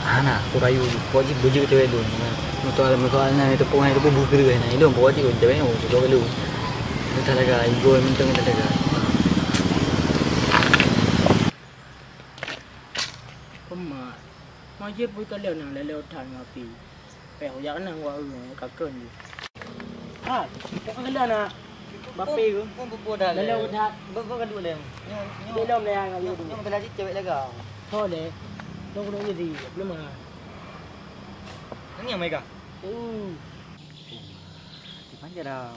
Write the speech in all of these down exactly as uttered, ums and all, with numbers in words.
Hana, kurayu, pokok jih beujeuet cewek lôn. Meusoal, meusoal na, teupeue, teupeue bukeureue na, ilôn pokok jih cewek, oh, cocok lôn. Entah lagak, ego mantong entah lagak. Pemak, majeur pun kalian nang leleu that ngapi. Peh, ujak nang wak eu, kakon jih. Ha, kok keulah na? Bape ke? Pun pupuk dah. Dalam udah. Bego gaduh lem. Nyoe, nyoe. Belum leh, nyoe, nyoe telah cewek lega. Ho leh. Dong dong jadi, belum ah. Ini yang mega. Uh. Di panjang dah.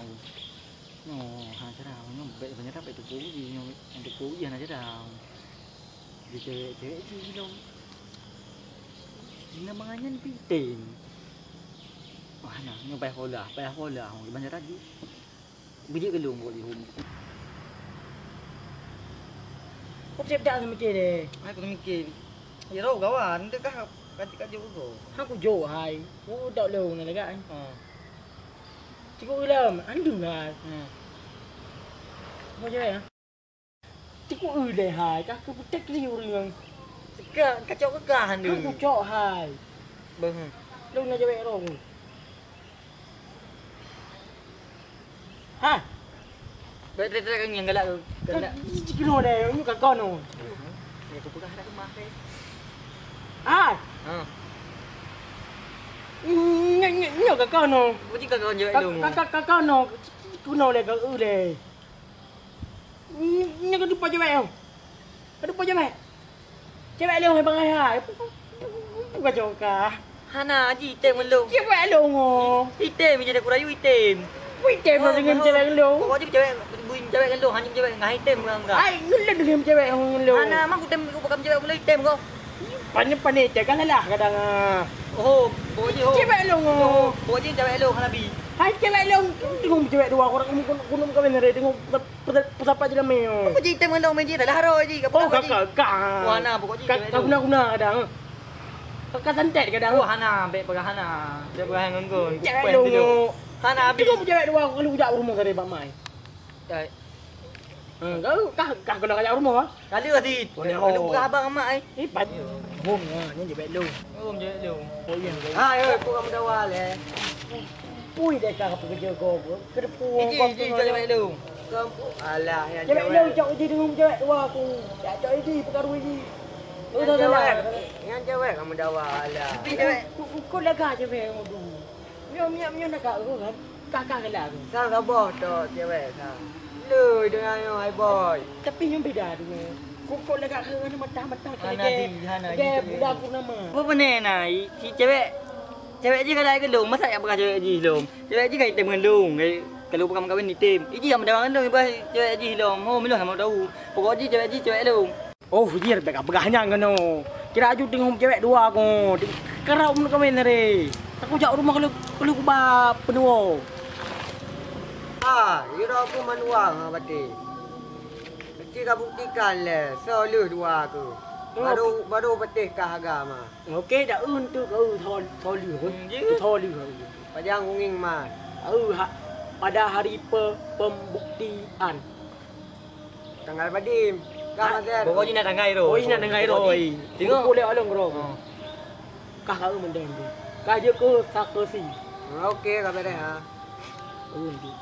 Nyoe, ha cara nyoe bet banyak dapat tu kuji, nyoe tu kuji hana cara. Di cewek-cewek cih lom. Di nama nyan piting. Wah, nah, nyoe payah pola, payah pola. Hong gimana tadi? Bijik gelung buat di home. Kok tiap dak mikir deh. Aku mikir. Ya roh gawan, dekat kajak ugo. Aku jok hai. Oh, dak leu nak dekat. Ha. Cikgu ilom, andu lah. Ha. Mau cewek ya? Teuk eu lé hai, kah keupeutèk li ureueng. Ka, ka cok keu kah nyan. Ka kucok hai. Beuh. Lôn na jawèk rong. Ha. Bèk trek-trek nyang galak, galak. Ka, kilo deh, nyoe ka kon. Ya, kupeugah dah keumah, eh. Hai. Ha. Nyoe, nyoe, nyoe ka kon. Berarti ka kon jawèk lôn. Ka, ka, ka kon. Kuno lé, ka eu lé. Nyoe ka dupa cewek nyoe. Ka dupa cewek. Cewek lé bangai hai. Bukan cewek kah. Hana, ji item ngon lôn. Cewek lôn oh. Item je aku rayu item. Wih, item oh, dengan cewek lôn. Pokok jih cewek, buin cewek ngon lôn, hana cewek ngah item ngon kah. Ai, ngon lôn dengan cewek ngon lôn. Hana, mak aku tem, aku pakam cewek mula item kau. Pane-pane item kan lalah kadang ah. Oh, pokok jih oh. Cewek lôn oh. Pokok jih cewek lôn hana bi. Hai cewek lôn, tengok cewek dua orang gunung kawin hari tengok. Peusapa jeulamé nyoe? Apa ji item ngon lôn meuji dah roh ji, ka pula ji. Oh, kakak, kak. Wah, na pokok ji. Ka guna-guna kadang. Kakak santet kadang. Wah, hana, bèk peugah hana. Bèk peugah ngon gon. Cewek lôn. Hana habis. Tengok cewek dua kali ujak rumah tadi bak mai. Cai. Ha, kau kah kah kena kajak rumah ah? Kali tadi. Boleh. Kali peugah abang mak ai. Eh, pat. Bom ha, nyan cewek lôn. Bom cewek lôn. Oh iya. Ha, yo, aku kamu dawal eh. Pui deh ka pekerja kau. Kedepu. Iji, iji, cok cewek lu. Kampung. Alah, yang cewek lu cok iji dengan cewek tua aku. Tak cok iji, pekaru iji. Yang cewek, yang cewek kamu dawa, alah. Tapi cewek. Kau lega cewek yang tu. Nyoe minyak, nyoe nak kat kan? Kakak gelak tu. Sang saboh tok cewek sang. Lui dengan nyoe, hai boy. Tapi nyoe beda tu. Kukuk lega ke mata-mata ke lagi. Hana di, hana di. Bulan purnama. Apa benda na? Si cewek Cewek jih ka laén keu lôn, masa jak peugah cewek jih lôn? Cewek jih ka item ngon lôn, kalau bukan meukawen item. Iji nyang meudawa ngon lôn, ibarat cewek jih lôn. Ho, meunyoe hana tahu. Pokok jih cewek jih cewek lôn. Oh, jih bèk ka peugah nyan keunoe. Kira aju teungoh cewek dua ko. Karap meukawen hari. Aku jak u rumoh keu lôn, keu lôn kuba peunuwoe. Ah, ira aku manuang ha baté. Meusti ka buktikan lé, soe lheueh dua ko. Baru, baru patéh ka hareuga ma. Oke, dak eu tu keu tho-, tholi, hmm, tho-, tholi. Pajang gungging man. Eu ha-, pada hari pe-, pembuktian. Tanggal padim. Ka ha, masih. Pokok jih nak tanggai tu. Oh, jih nak tanggai tu. Tengok. Pukul lé along bro. Oh. Kah kau mendeng tu. Kah je ke saksi. Oke, ka beres ha. Oh, tu.